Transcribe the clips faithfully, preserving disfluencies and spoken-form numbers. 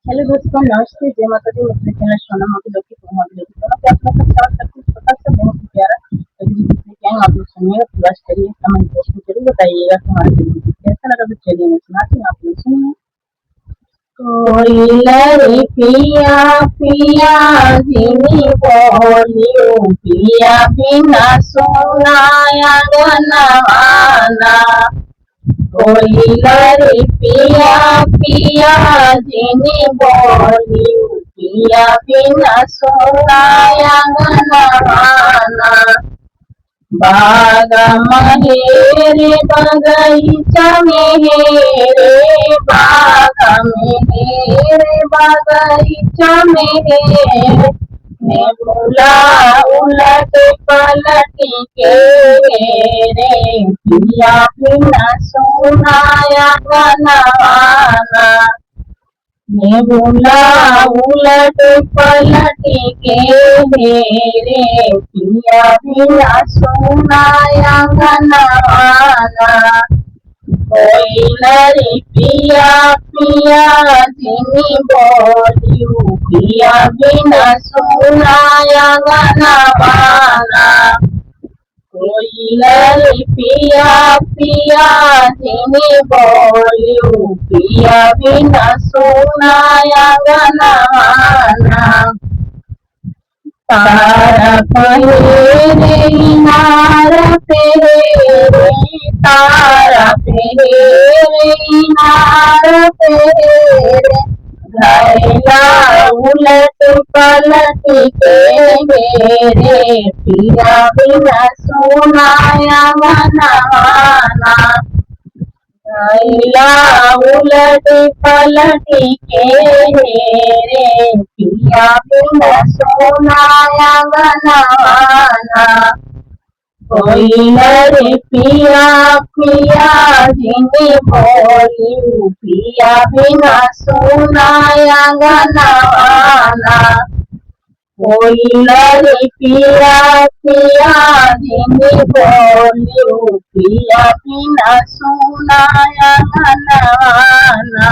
हेलो दोस्तों, नमस्ते, जय माता दी। मेरे चैनल सोनम आप लोग की, तो आप लोग का स्वागत करती हूँ। छोटा सा बहुत ही प्यारा अगली गीत लेके आए, आप लोग सुनिएगा, पूरा करिए, कमेंट बॉक्स में जरूर बताइएगा कि हमारा गीत कैसा लगा। तो चलिए मैं सुनाती हूँ, आप लोग सुनिए। कोइलर पिया पिया जिनी बोलियो, पिया बिना सुना अंगनवाना। कोइलर पिया पिया जिनी बोलियो, पिया बिना सुना अंगनवाना। बाग महेरे बगैचा में हेरे, बाग महेरे बगैचा में हेरे, नेबुला उलट पलट के हेरे, पिया बिना सुना अंगनवाना। नेबुला उलट पलट के हेरे, पिया बिना सुना अंगनवाना। कोइलर पिया पिया जिनी बोलियो, पिया बिना सुना अंगनवाना। कोइलर पिया पिया जिनी बोलियो, पिया बिना सुना अंगनवाना। तारा पहेरे इनार पहेरे, तारा पहेरे इनार पहेरे, घैला उलट पलट के हेरे, पिया बिना सुना अंगनवाना। घैला उलट पलट के हेरे, पिया बिना सुना अंगनवाना। कोइलर पिया पिया जिनी बोलियो, पिया बिना सुना अंगनवाना। कोइलर पिया पिया जिनी बोलियो, पिया बिना सुना अंगनवाना।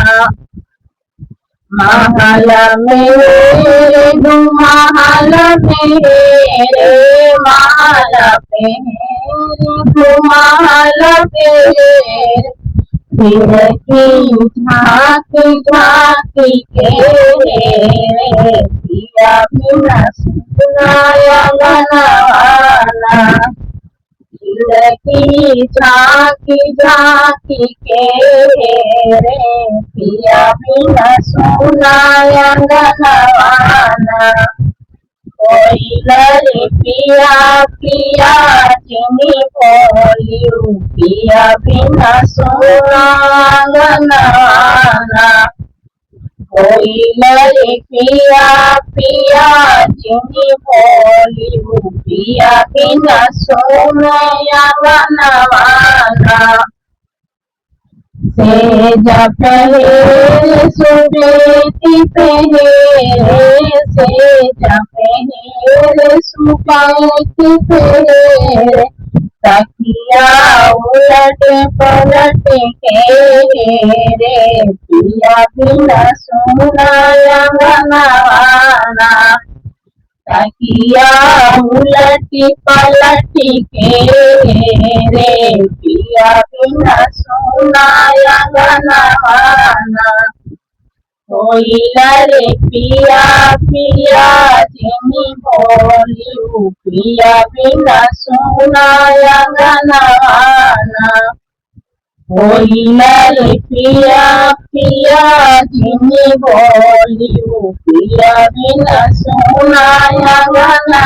महल में हेरे, दू महल में हेरे, महल में हेरे, दू महल में हेरे, खिड़की झाँकी झाँकी के हेरे, पिया बिना सुना अंगनवाना। खिड़की झाँकी झाँकी के हेरे, पिया बिना सुना अंगनवाना। कोइलर पिया पिया जिनी बोलियो, पिया बिना सुना अंगनवाना। कोइलर पिया पिया जिनी बोलियो, पिया बिना सुना अंगनवाना। सेज पहेरे सुबेती पहेरे, सेज पहेरे सुबेती पहेरे, तकिया उलट पलट के हेरे, पिया बिना सुना अंगनवाना। तकिया उलट पलट के हेरे, पिया बिना सुना अंगनवाना। कोइलर पिया पिया जिनी बोलियो, पिया बिना सुना अंगनवाना। कोइलर पिया पिया जिनी बोलियो, पिया बिना सुना अंगनवाना।